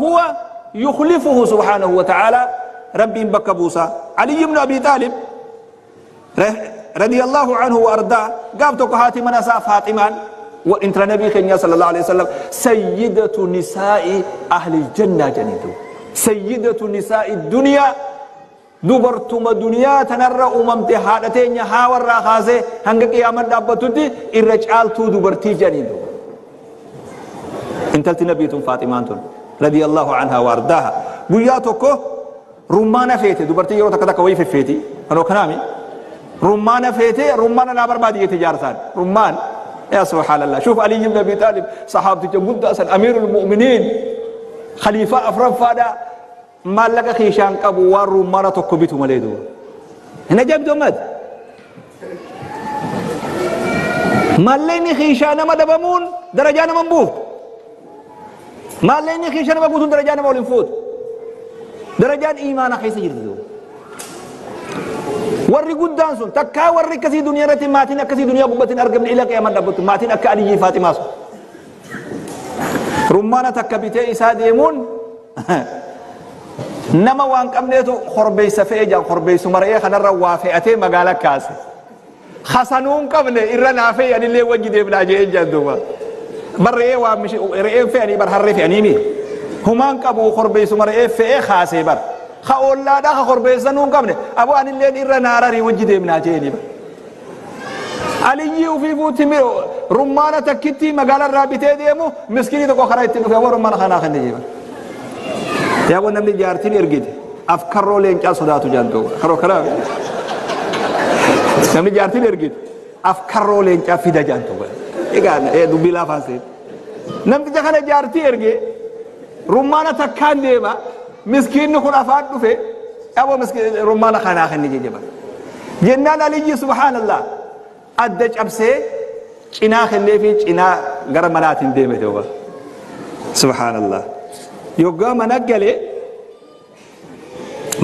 فهو يخلفه سبحانه وتعالى. ربي بك بوسى علي بن أبي طالب رضي الله عنه وأرضاه قابتك هاتي منسا فاطمة وانت نبي خينيا صلى الله عليه وسلم سيدة نساء أهل الجنة جنيدو سيدة نساء الدنيا دبرتم دنيا تنرى أممتي حالتين هاور راخازي هنگ قيامة دابتو دي الرجال تو دبرتي جنيدو انتلت نبيتم فاطمة رضي الله عنها وأرضاها قياتكو رمانة فيتي دبرتي يرو تكتا كوي في فيتي أنا كنامي رمانة فيتي رمانة نابر بادية تجارسان رمان يا سبحان الله. شوف علي بن أبي طالب صحابتي جمود أصلا أمير المؤمنين خليفة أفراد فادا ما لك خيشان كابو ورمانة تكبيتو مليدو هنا جاب دومد ما لين خيشان ما دبمون درجانا منبوه ما لين خيشان ما بوتون درجانا مولين فوت درجان إيمانا خيس جردو وري قدان سن تكا وري كسي دنيا رتي ماتين كسي دنيا قبتين أرقم إلى قيامة دبت ماتين أكا علي فاطمة سن رمانة تكبتي إسا ديمون نما وان قمنيتو خربي سفئ جان خربي سمرئي خنر وافئتي مقالة كاسي خسنون قمني إرنا نافي يعني اللي وجد ابن أجي جان دوما برئي وامشي رئي فئني بر هري فئني مي همان قبو خربي سمرئي فئ خاسي بر خا أولا دا خربي سنون قمني أبو أن اللي إرنا ناري وجد ابن أجي علي وفي فوتي رمانة تكتي مقالة رابطة ديمو مسكيني تقو خرايتي نفي ورمانة خنا خنجي يا ابو نمني جارتين ارقد افكروا لين كان صداتو جانتو خرو كلام نمني جارتين ارقد افكروا لين كان فيدا جانتو ايغان اي دبي لا فانسي نمني جخنا جارتي ارقي رمانة تكان ديما مسكين نكون افاد دفه ابو مسكين رمانة خنا خنجي جبا جنان علي سبحان الله ادج ابسي چنا خلي في چنا غرمنات ديما دوبا سبحان الله يوغا منقلي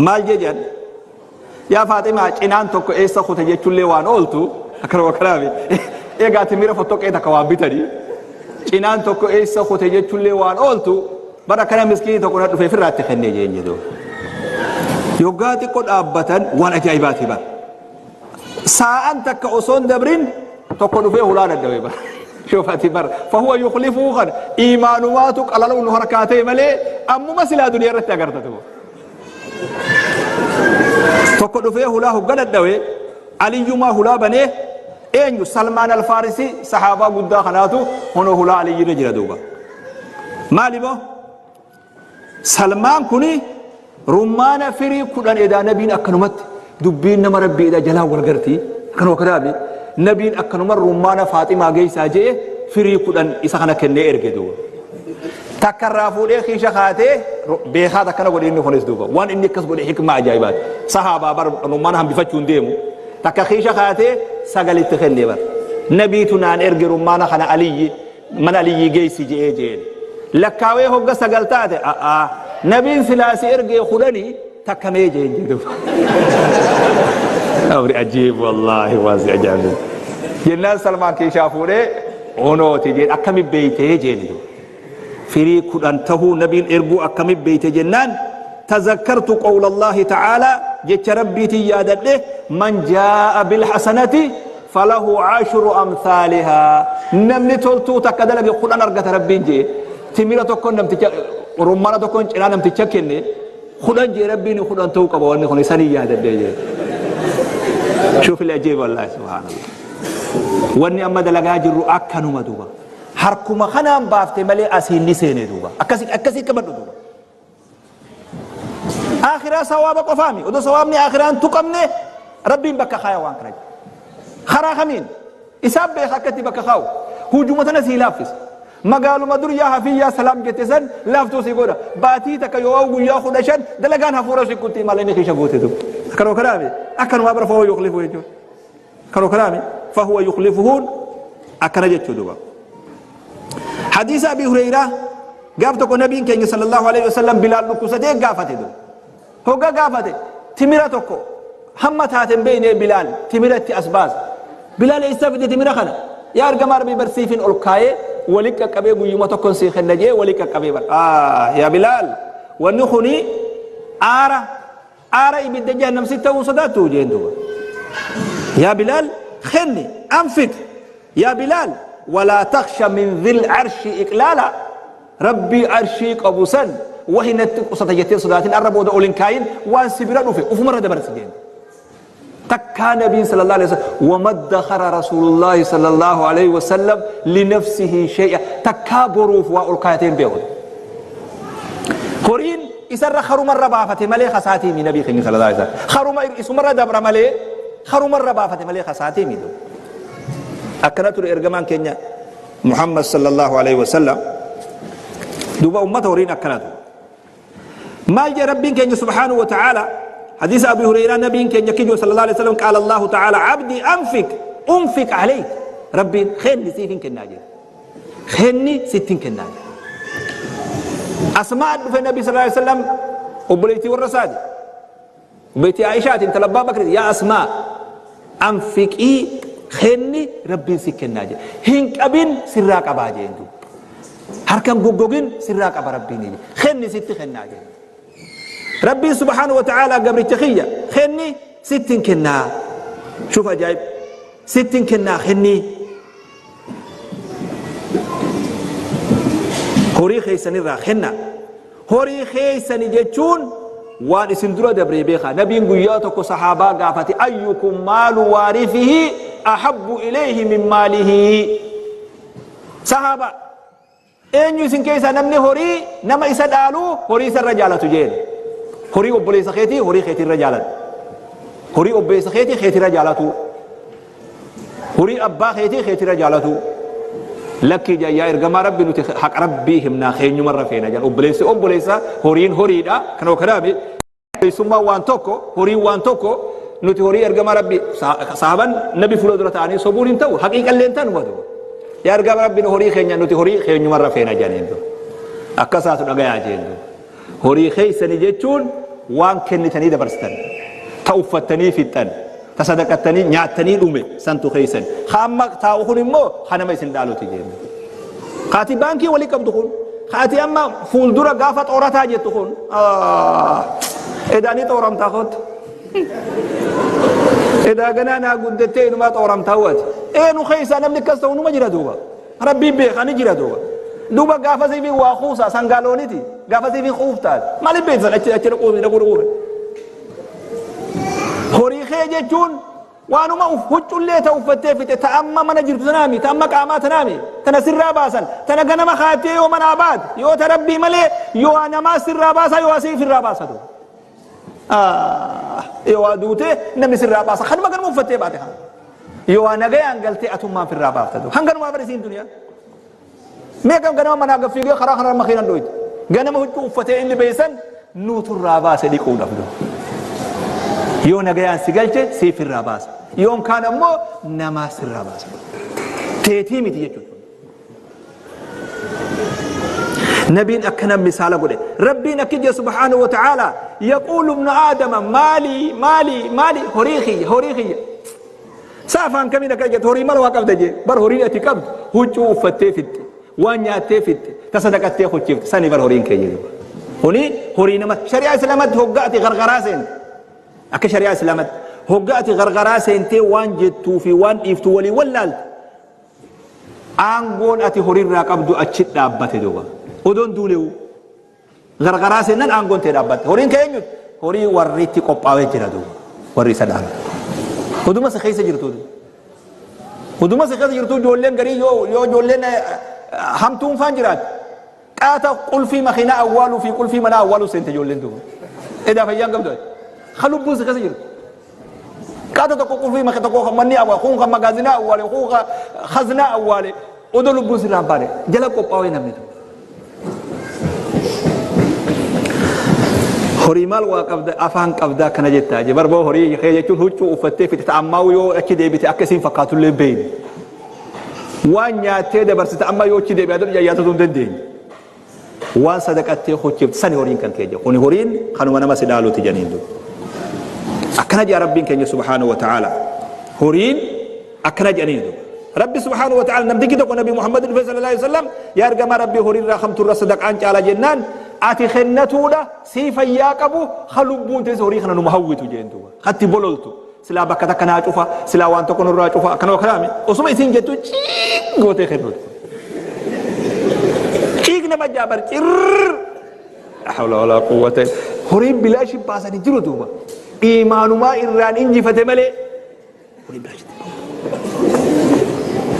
مال ججن يا فاطمة چنان توكو ايسا خوته جچولي وان اولتو اكرو كلامي ايغا تميره فتوك ايتا كوابيتري چنان توكو ايسا خوته جچولي وان اولتو بركنا مسكين توكو ندفه فرات خني جنجدو يوغا تيكو دابتن وان اجايباتي با ساعة تك اوسون دبرين توكو دفه هولا ندوي با شوف اعتبار فهو يخلفه خن إيمان واتك على لون حركاته ملي أمو مسلا دنيا رت أجرته تقول فيه هلا هجنا الدوي علي ما هلا بنيه إنه سلمان الفارسي صحابة قد خناته هنا هلا علي رجل دوبا مالي بو سلمان كوني رمان فري كلان إذا نبين أكنمت دبين نمر بي إذا جلا والقرتي كانوا كرابي نبين أكنمر رمان فاطمة جيسا جي فري كلان إذا خنا كني إرجدو تكرافو لي خيشة خاته بيخا تكنا قول إنه خنس دوبا وان إني كسب قول حكمة عجيبات صحابة بر رمان هم بفتشون ديمو تكخيشة خاته سجل التخلي بر نبيتنا أن إرجع رمان خنا علي من علي جيسي جي جي لكاوي هو سجلتاته نبين ثلاثي إرجع خلني تكمي جي جي دوبا أمر عجيب والله واسع جامد جنان سلمان كي شافوه أنو تجي أكمل بيته جي فري كدن تهو نبي إرجو أكمل بيت جنان تذكرت قول الله تعالى جت ربي تيادته من جاء بالحسنة فله 10 أمثالها نمني تلتو تكدل بقرآن أرجت ربي جي تميرة تكون نمتج رمانة تكون إلى نمتجكني خدان جي ربي نخدان تو كبواني خني سني يادته جي شوف العجيب والله سبحان الله واني أما دلقا جرو أكنو مدوبا harkuma kanaan baafte malee asiin ni seene duuba akkasii qabadhu duuba akhiraa sawaaba qofaami odoo sawaabni akhiraan tuqamne rabbiin bakka kaaya waan kana karaa kamiin isaan beeka akkatti bakka kaawu hujuma tana sii laaffisa magaaluma dur yaa hafiyyaa salaam jette san laaftuu si godha baatii takka yoo guyyaa 15 dalagaan hafuura si kutti malee ni keessa goote duuba akkanuma kanaami akkanumaa bara fahuwa yukhlifu jechuudha akkanuma kanaami fahuwa yukhlifuhuun akkana jechuu duuba حديث أبي هريرة قابتك نبي كان صلى الله عليه وسلم بلال لكوسة قافته دو هو قافته تمرتك همتها بين بلال تمرت أسباز بلال يستفيد تمرة خنا يا أرجمار ببرسيفين ألقاي Wali qaqqabee guyyuma tokkon sii kenna jee wali qaqqabee bar. Yaa Bilaal, wanni kuni aara aara ibidda jahannam si ta'uu sodaattu jeen duuba. Yaa Bilaal, kenni, anfiq yaa Bilaal, walaa takhsha min dhil arshi iqlaala. Rabbii arshii qabu san wahi natti qusata jettee sodaatin, arra booda ol hin kaayin, waan si bira dhufe ufumarra dabarsi jeen. Takkaa nabiin sallallahu alaihi wasallam, wama dakhara rasuulullaahi sallallahu alaihi wasallam linafsihi shay'a, takkaa boruuf waa ol kaayateen beeku. Horiin isarra harumarra baafate malee kasaatii mi nabii keenya sallallahu alaihi wasallam haruma isumarra dabra malee, harumarra baafate malee kasaatii mi. Akkana ture ergamaan keenya Muhammad sallallahu alaihi wasallam. Duuba ummata, horiin akkana ture. Maal jee Rabbiin keenya subhaanahu wa ta'ala? حديث أبي هريرة، نبي كان يكيجو صلى الله عليه وسلم: قال الله تعالى عبدي أنفق أنفق عليك. ربي خني سيفين كناجي، خني ستين كناجي. أسماء في النبي صلى الله عليه وسلم وبليتي والرساد بيتي عائشة انت لبا بكر: يا أسماء أنفقي، خني، ربي سكناجي. هنك أبين سراك أباجي، انتو هركم غوغوغين سراك أبا. ربي نيجي خني ست خناجي. ربي سبحانه وتعالى قبل التخية خني ستين كنا. شوف أجايب، ستين كنا. خني horii keessanirraa kenna. Horii keessani jechuun waan isin dura dabree beekaa. Nabiin guyyaa tokko sahaabaa gaafate: ayyukum maalu waarithihi ahabbu ilayhi min maalihi? Sahaaba, eenyu isin keessaa namni horii nama isa dhaalu horii isarra jaalatu jeen. Horii obboleessa keetii horii keetirra jaalatu, horii obboleessa keetii keetirra jaalatu, horii abbaa keetii keetirra jaalatu. Lakkii yaa ergamaa Rabbi, nuti haqa Rabbii himnaa, keenyumarra feena jedhan. Obboleessi obboleessa, horiin horiidha. Kanoo kanaami obboleessummaan waan tokko, horiin waan tokko. Nuti horii ergamaa Rabbi, sahaban nabi fuula dura ta'anii sobuun hin ta'u, haqiiqallee hin ta'u. Yaa ergamaa Rabbi, horii keenya, nuti horii keenyumarra feena jedhaniin. Akkasaatu dhagayaa jeen. Horii keeysani jechuun waan kennitanii dabarsitan, ta uffattanii fixxan, ta sadaqattanii nyaattanii dhume santu keeysan. Hamma taa'u kun immoo kanama isin dhaaluti jeen. Kaati baankii walii qabdu kun, kaati amma fuuldura gaafa xoorataa jettu kun, edaanii xooramtaa kootu. Edaa ganaa naa guddattee inumaa xooramtaa wati. Eenu keeysaa namni akkas ta'u numa jira duuba. Rabbiin beekani jira duuba. Duuba gaafa siifii waa kuusa sangaalooniti, gaafa siifii kuuftaati maaliif beeksan achi achi dhaquu dhaquu dhaquu. Horii kee jechuun waanuma huccullee ta uffattee fixe, ta amma mana jirtu tanaami, ta amma qaamaa tanaami, tana sirraa baasan, tana ganama kaattee yoo manaa baate, yoo ta Rabbii malee yoo namaa sirraa baasa, yoo asii firraa baasatu, yoo waa duute namni sirraa baasa. Kanuma ganama uffattee baate kana yoo waa nagayaan galtee atummaan firraa baaftatu. Hanganumaa barisiin duniyaa meeqam ganama manaa gaffiigee karaa kanarra makiinan dhoyte, ganama huccuu uffatee inni beeysan nuuturraa baase dhiquudhaaf. Yoo nagayaan si galche siif irraa baasa, yoon kaan ammoo namaa sirraa baasa, teetii miti jechuudha. Nabiin akkana misaala godhe. Rabbiin akki jee subhaanahu wa ta'ala: yaquulu ibnu aadama maalii maalii maalii, horii kiyya, horii kiyya. Saafaan kamiin akka jettu horii mala waa qabda jee bar. Horiin ati qabdu huccuu uffattee fixxe, waan nyaattee fixxe, ta sadaqattee hochifte sani bar horiin kee jedhu. Kuni horii nama shari'aa Islaamatti hoggaa ati gargaraa seente, akka shari'aa Islaamatti hoggaa ati gargaraa seentee waan jettuu fi waan dhiiftu walii wallaalte, aangoon ati horiirraa qabdu achi dhaabbate duuba. Odoon duulewu gargaraa seennan aangoon tee dhaabbatte. Horiin kee eenyuti? Horii warri itti qophaa'ee jira duuba, warri isa dhaalu oduma si keessa jirtu, oduma si keessa jirtu. Ijoolleen garii yoo ijoolleen hamtuun faan jiraate, qaata qulfii makiinaa awwaaluu fi qulfii manaa awwaaluu seente ijoolleen duuba. Edaa fayyaan qabdu ha lubbuun si keessa jirtu. Qaata tokko qulfii maki tokko manni awwaale, kun kan magaazinaa awwaale, kun kan khaznaa awwaale, odoo lubbuun sirraa hin baane jala qophaa'ee namni tokko. Horii maal waa qabda, afaan qabda akkana jettaa je barboo. Horii kee jechuun huccuu uffattee fixe, ammaa yoo achi deebite akka isiin fakkaatullee beeyne. Waan nyaattee dabarsite amma yoo achi deebi'aa yaadatu hin dandeenye. Waan sadaqattee hojjefte sani horiin kan kee jedhu. Kuni horiin kanuma nama si dhaaluuti janiin duuba. Akkana jedha Rabbiin keenya subhaanahu wa ta'ala. Horiin akkana jedhanii duuba. Rabbi subhaanahu wa ta'ala namtichi tokko Nabi Muhammad dhufe sallallahu alaihi wasallam, yaa ergamaa Rabbii, horiirraa kamtu irra sadaqaan caala jennaan, ati kennatuudha sii fayyaa qabu ha lubbuun teessa horii kana numa hawwitu jeen duuba, hatti bololtu silaa bakka takka naa cufa, silaa waan tokko nurraa cufa, akkanuma kanaami osuma isiin jettu ciig gootee kennuutu ciig nama jaabar cirr, la hawla wala quwwata. Horiin bilaashi baasanii jiru duuba, iimaanumaa irraan injifate malee horiin bilaashi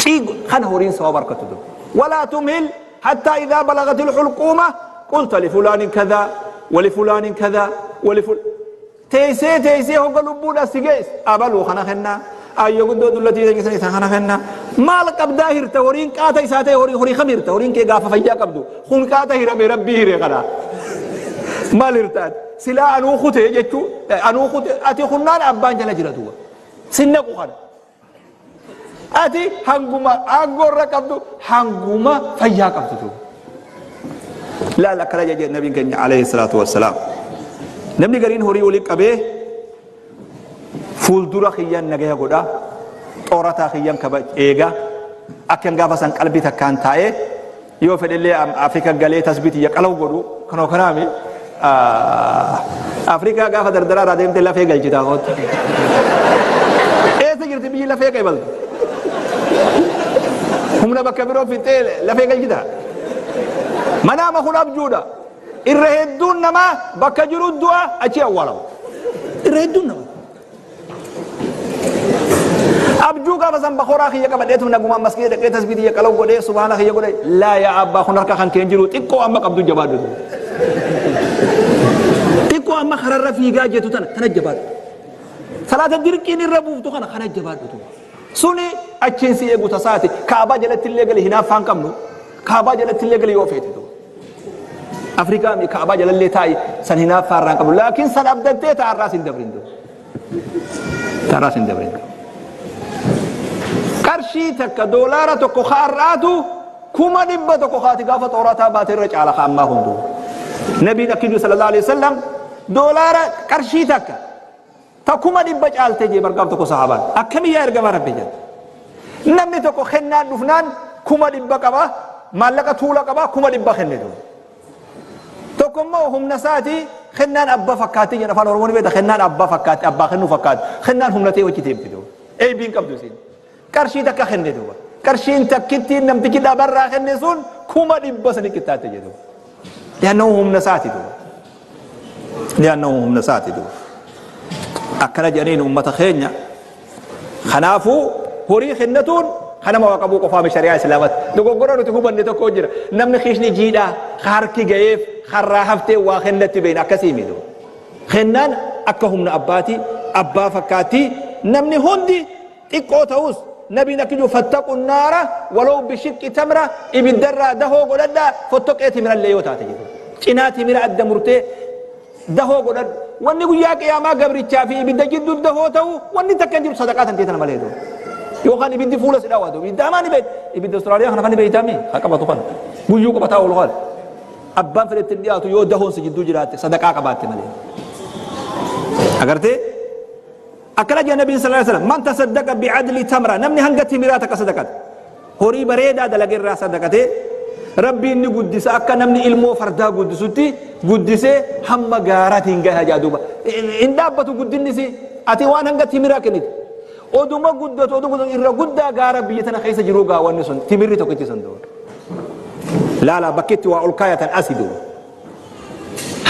ciig kana horiin sababa harkatu duuba. Walaa tumhil hattaa idhaa balagatil hulquuma qulta lifulaanin kadhaa walifulaanin kadhaa waliful teessee teessee hogga lubbuudha si geesse, abaluu kana kennaa, ayyo guddoo dullatii isa isa kana kennaa. Maal qabdaa hirta? Horiin qaata isaa ta'e, horii horii kam hirta? Horiin kee gaafa fayyaa qabdu kun qaata hirame, Rabbii hire kana maal hirtaati? Silaa anuu kutee jechuu, anuu kute, ati kunnaan abbaan jala jira duuba sinnaqu kana. Ati hanguma aangoo irra qabdu, hanguma fayyaa qabdu duuba laal. Akkana jedhe nabiin keenya alayhi salaatu wassalaam, namni gariin horii waliin qabee fuuldura kiyyan nagaya godha, xoorataa kiyyan kaba eega, akkan gaafa san qalbii takkaan taa'ee yoo fedhellee Afrika galee tasbii tiyya qalaw godhu kanoo kanaami. Afrikaa gaafa dardaraa irraa deemtee lafee galchitaa kootti. Eessa jirti biyyi lafee qeebaltu? Humna bakka biroo fixxee lafee galchitaa? Manaama kun abjuudha. Irra hedduun namaa bakka jiru du'a, achi awwaalamu. Irra hedduun namaa. Abjuu gaafa san bakoraa kiyya qabadheetu nagumaan maskii dhaqee tasbii tiyya qalaw godhee subhaana kiyya godhee. Laa yaa abbaa, kun harka kan keen jiru. Xiqqoo amma qabdu jabaadhu. Xiqqoo amma kararra fiigaa jettu tana tana jabaadhu. Salaata dirqiin irra buuftu kana kana jabaadhu. Suni achiin si eegu tasaati. Kaabaa jalatti illee gali, hinaaffaan qabnu. Kaabaa jalatti illee gali yoo feete. Afrikaa mi kaabaa jalallee taa'i, san hinaaffaa irraan qabu. Laakiin san abdattee ta'arraas hin dabrin. Ta'arraas hin dabrin. Qarshii takka, doolaara tokko ka'arraatu 100,000 kaati gaafa xoorataa baate irra caala ka ammaa hunduu. Nabiin akki jiru sallallahu alaihi wasallam, doolaara qarshii takka ta 100,000 caalte jee bargaaf tokko sahaabaan. Akkamii yaa ergamaa Rabbi jedhe. Namni tokko kennaan dhufnaan 100,000 qaba, maallaqa tuula qaba, 100,000 kenne duuba. Tokko immoo humna isaatii kennaan abbaa fakkaatti jedha afaan Oromoo ni beekta, kennaan abbaa fakkaatti, abbaa kennuu fakkaatti, kennaan humna ta'e hojii deemti duuba. Eebiin qabdu isiin. Qarshii takka kenne duuba. Qarshiin takkittiin namtichi dhabarraa kenne sun 100,000 sani qixxaatte jedhu. Li'annahu humna isaati duuba. Li'annahu humna isaati duuba. Akkana jedhaniin uummata keenya. Kanaafuu horii kennatuun kanama waa qabuu qofaami shari'aa islaamatti. Dogoggora nuti hubanne tokko jira. Namni kiishni jiidhaa harki gaheef harraa haftee waa kennatti beekna, akkasii miti. Kennaan akka humna abbaatii, abbaa fakkaattii, namni hundi xiqqoo ta'us, nabiin akka jiru, fattaqu naara walaw bishiqqi tamra, ibiddarraa dahoo godhadhaa fottoqee timirallee yoo taate jedhu. Cinaa timira adda murtee dahoo godhadhu. Wanni guyyaa qiyaamaa gabrichaa fi ibidda jidduu dahoo ta'u wanni takka hin jiru sadaqaa tan teetana malee ta'u. Yookaan ibiddi fuula si dhawaatu. Ibidda hamaa ni beekta. Ibidda Austraaliyaa kana kan ni beektaami? Haa qabatu kana. Guyyuu qabataa oolu kana. Abbaan fedhetti hin dhiyaatu yoo dahoon si jidduu jiraatte, sadaqaa qabaatte malee. Agartee? Akkana jedha Nabiin sallallahu alaihi wasallam, man tasaddaqa bi'adli tamra, namni hanga timiraa takka sadaqate, horii bareedaa dalage irraa sadaqatee, Rabbiin ni guddisa, akka namni ilmoo fardaa guddisutti guddisee hamma gaaraatiin gaha jaa duuba. Hin dhaabbatu guddinni si, ati waan hanga timiraa kennite. Oduma guddatu, oduma guddatu, irra guddaa gaara biyya tana keessa jiru gaa wanni sun, timirri tokkichi sun duuba. Laala, bakki itti waa ol kaayatan asi duuba.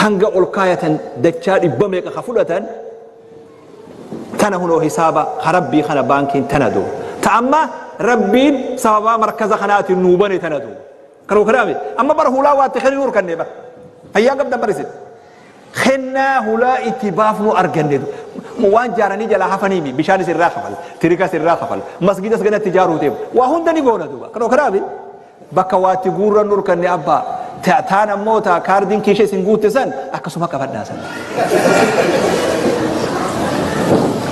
Hanga ol kaayatan dachaa dhibba meeqa ka fudhatan tana hunoo hisaaba ka Rabbii kana, baankiin tana duuba. Ta amma Rabbiin sababaa markaza kanaatiin nuu bane tana duuba. Kanuu kanaami amma bara hulaa waatti kennuu arganne bara. Fayyaa qabdan barisin. Kennaa hulaa itti baafnu arganne waan jaaranii jalaa hafaniimi, bishaanis irraa kafal, tirikas irraa kafal, masgidas ganatti ijaaruu deemu, waa hunda ni goona duuba. Kanuu kanaami bakka waatti guurran nurkanne abbaa taan ammoo ta kaardiin kiisha isin guutte san akkasuma qabadhaa san.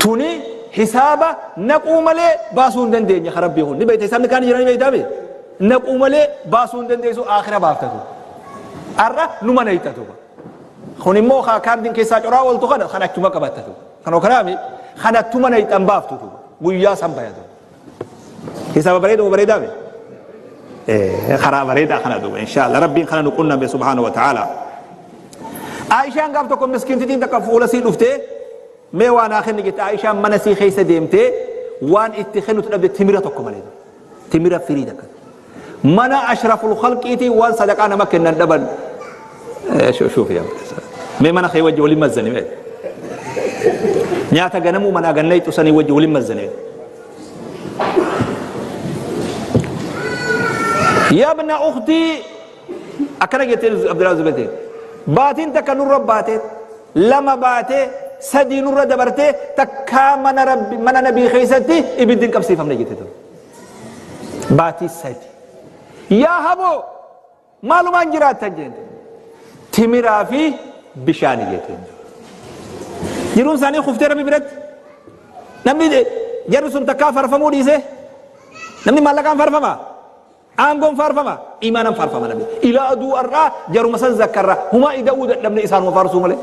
Tuni hisaaba naquu malee baasuu hin dandeenye ka Rabbii kun ni beekta, hisaabni kaan jira ni beektaami, naquu malee baasuu hin dandeessu, aakhira baaftatu har'a numa nayxatu. Kun immoo kaardiin keessaa coraa ooltu kana kan achuma qabattatu. Kanoo kanaami kanattuma nayxan baaftu guyyaa san bayatu. Hisaaba bareedaa bareedaa be karaa bareedaa kana duuba insha Allah rabbiin kana nu qunname subhaanahu wa ta'ala. Aishaan gaaf tokko miskiintitiin takka fuula sii dhuftee mee waan haa kenni jette. Aishaan mana sii keessa deemtee waan itti kennutu dhabde, timira tokko malee, timira firii takka. Mana ashraful khalqiitii waan sadaqaa nama kennan dhaban. Shuuf yaa, mee mana kee wajji waliin mazzani, mee nyaata ganamuu manaa gannee xusanii wajji waliin mazzani. Yaa ibna ukhtii, akkana jetteen Abdullah Zubeetiin, baatiin takka nurra baatee, lama baatee, sadii nurra dabartee, takkaa mana rabbi mana nabii keessatti ibiddi hin qabsiifamne jette ture. Baatii 3 yaa haboo maalumaan jiraattan jette. Timiraa fi bishaani jette. Jiruun isaanii kuftee rabbi biratti. Namni jarri sun takkaa farfamuu dhiise, namni maallaqaan farfama, aangoon faarfama, imaanan faarfama. Namni ilaa aduu har'aa jaruma san zakkarra humaa ida'uu dadhabne isaanuma faarsuu malee.